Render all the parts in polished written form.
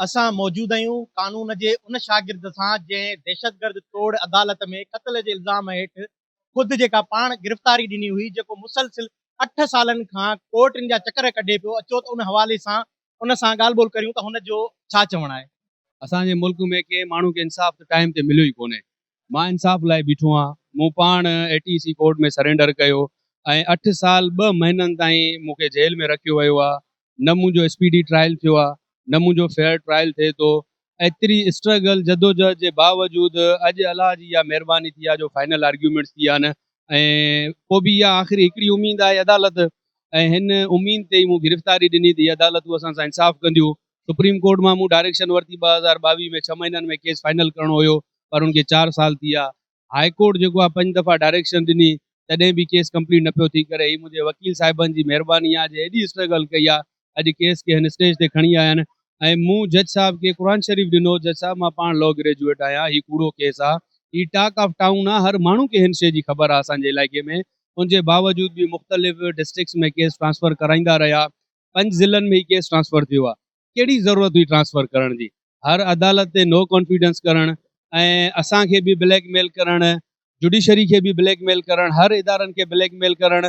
اسان موجود آهيون قانون جي ان شاگرد سان جنهن دهشتگرد ٽوڙ عدالت ۾ قتل جي الزام هيٺ خود جيڪا پاڻ گرفتاري ڏني هئي جيڪو مسلسل اٺ سالن کان ڪورٽن جا چڪر ڪڍي پيو اچو ته ان حوالي سان ان سان ڳالهه ٻولهه ڪريون ته هن جو ڇا چوڻ آهي. اسان جي ملڪ ۾ ڪنهن ماڻهو کي انصاف ته ٽائيم تي مليو ئي ڪونهي. مان انصاف لاء بيٺو آهيان. مون پاڻ اي ٽي سي ڪورٽ ۾ سرينڊر ڪيو ۽ اٺ سال ٻه مهينن تائين مون کي جيل ۾ رکيو ويو آهي. نه منهنجو اسپيڊي ٽرائل ٿيو آهي نه منهنجو فيئر ٽرائل ٿئي ٿو. ايتري اسٽرگل جدوجهد جي باوجود اڄ الله جي اها مهرباني ٿي آهي جو فائنل آرگيومينٽس ٿي ويا آهن ۽ پوء به اها آخري هڪڙي اميد آهي عدالت ۽ هن اميد تي ئي مون گرفتاري ڏني ته هي عدالتون اسان سان انصاف ڪنديون. سپريم ڪورٽ مان مون ڊائريڪشن ورتي 2022 ۾ ڇهه مهينن ۾ ڪيس فائنل ڪرڻو هيو پر ان کي چار سال ٿي ويا. هاء ڪورٽ جيڪو آ پنج دفعا ڊائريڪشن ڏني تڏهن به ڪيس ڪمپليٽ نه پيو ٿي ڪري هي منهنجي وڪيل صاحبن جي مهرباني آ جي ايڏي اسٽرگل ڪئي آ اڄ ڪيس کي هن اسٽيج تي کڻي آيا آهن ۽ مون جج صاحب کي قرآن شريف ڏنو جج صاحب مان پاڻ لا گريجوئيٽ آهيان هي ڪوڙو ڪيس آ هي ٽاڪ آف ٽائون آ هر ماڻهو کي هن شي جي خبر آ اسان جي علائقي ۾ ان جي باوجود به مختلف ڊسٽرڪٽس ۾ ڪيس ٽرانسفر ڪرائيندا رهيا پنج ضلعن ۾ هي ڪيس ٽرانسفر ٿيو آ ڪهڙي ضرورت هئي ٽرانسفر ڪرڻ جي هر عدالت تي نو ڪانفيڊنس ڪرڻ ۽ اسان کي به بليڪ ميل ڪرڻ جوڊيشري کي به بليڪ ميل ڪرڻ هر ادارن کي بليڪ ميل ڪرڻ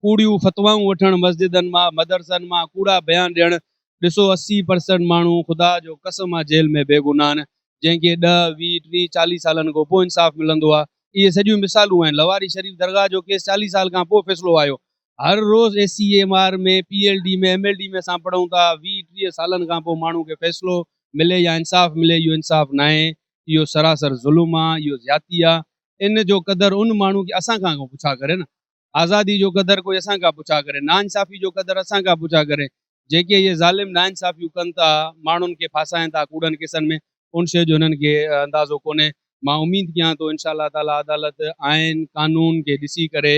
ڪوڙيون فتوائون وٺڻ مسجدن مان مدرسن مان ڪوڙا بيان ڏيڻ ڏسو 80 پرسنٽ ماڻهو خدا جو قسم آ جيل ۾ بيگناهه آهن جنهن کي 10 20 30 40 سالن کان پوء انصاف ملندو آ اهي سڄيون مثالون آهن لواري شريف درگاهه جو ڪيس 40 سال کان پوء فيصلو آيو هر روز A C M R ۾ P L D ۾ M L D ۾ اسان پڙهون ٿا 20 30 سالن کان پوء ماڻهو کي فيصلو ملي يا انصاف ملي اهو انصاف ناهي اهو سراسر ظلم آ اهو زيادتي آ ان جو قدر ان ماڻهو کي اسان کان ڪو پڇا ڪري نه آزادي جو قدر ڪوئي اسان کان پڇا ڪري ناانصافي جو قدر اسان کان پڇا ڪري جيڪي اهي ظالم ناانصافيون ڪن ٿا، ماڻهن کي ڦاسائين ٿا ڪوڙن ڪيسن ۾، ان شيء جو هنن کي اندازو ڪونهي. مان اميد ڪيان ٿو انشاء الله تعاليٰ عدالت آئين قانون کي ڏسي ڪري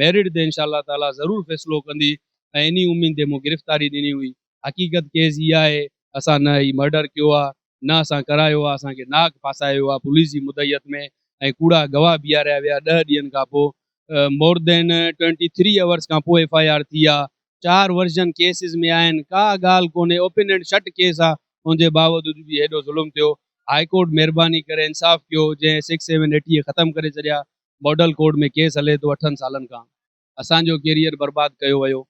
ميرٽ تي انشاء الله تعاليٰ ضرور فيصلو ڪندي ۽ انهي اميد تي مون گرفتاري ڏني هئي. حقيقت ڪيس اها آهي اسان نه هي مرڊر ڪيو آهي نه اسان ڪرايو آهي اسان کي ناحق ڦاسايو ويو آهي پوليس جي مدعيت ۾ ۽ ڪوڙا گواهه بيهاريا ويا ڏهه ڏينهن کان پوء مور دين ٽوئنٽي ٿري اورس کان پوء ايف I R ٿي آهي چار ورجن ڪيسز ۾ آهن ڪا ڳالهه ڪونهي اوپن اينڊ شٽ ڪيس آ ان جي باوجود به هيڏو ظلم ٿيو هائي ڪورٽ مهرباني ڪري انصاف ڪيو جنهن سڪس سيون ايٽ اي ختم ڪري ڇڏيا ماڊل ڪورٽ ۾ ڪيس هلي ٿو اٺن سالن کان اسان جو ڪيريئر برباد ڪيو ويو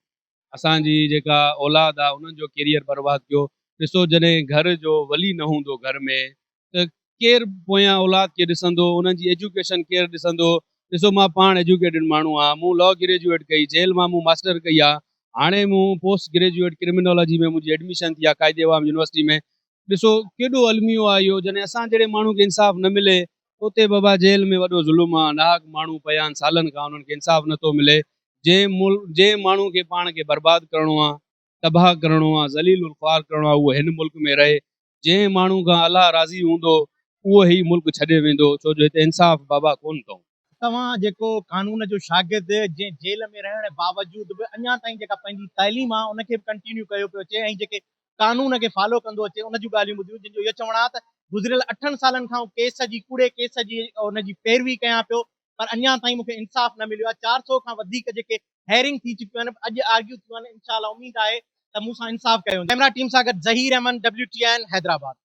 اسان جي جيڪا اولاد آ انهن جو ڪيريئر برباد ڪيو ڏسو جڏهن گهر جو ولي نه هوندو گهر ۾ ته ڪير پويان اولاد کي ڏسندو، انهن جي ايجوڪيشن ڪير ڏسندو، ڏسو مان پاڻ ايجوڪيٽڊ ماڻهو آهيان، مون لا گريجوئيٽ ڪئي، جيل مان مون ماسٽر ڪئي آهي، هاڻي مون پوسٽ گريجوئيٽ ڪرمنالاجي ۾ منهنجي ايڊميشن ٿي آهي قائد عوام يونيورسٽي ۾، ڏسو ڪيڏو الميو آهي اهو، جڏهن اسان جهڙي ماڻهو کي انصاف نه ملي ته اتي بابا جيل ۾ وڏو ظلم آهي، ناحق ماڻهو پيا آهن سالن کان انهن کي انصاف نٿو ملي، جنهن ماڻهو کي پاڻ کي برباد ڪرڻو آهي، تباهه ڪرڻو آهي، ذليل الخوار ڪرڻو آهي اهو هن ملڪ ۾ رهي، جنهن ماڻهو کان الله راضي هوندو اهو هي ملڪ ڇڏي ويندو ڇو جو هتي انصاف بابا ڪونه اٿئون. توهان جيڪو قانون جو شاگرد جنهن جيل ۾ رهڻ باوجود به اڃا تائين جيڪا پنهنجي تعليم آ ان کي به ڪنٽينيو ڪيو پيو اچي ۽ جيڪي قانون کي فالو ڪندو اچي ان جون ڳالهيون ٻڌيون جن جو اهو چوڻ آ ته گذريل اٺن سالن کان آئون ڪيس جي ڪوڙي ڪيس جي ان جي پيروي ڪيان پيو پر اڃا تائين مون کي انصاف نه مليو آ 400 کان وڌيڪ جيڪي هيئرنگ ٿي چڪيون آهن اڄ آرگيو ٿيون آهن انشاء الله اميد آهي ته مون سان انصاف ڪيو ويندو ڪئميرا ٽيم سان گڏ Zaheer Ahmed W T N Hyderabad.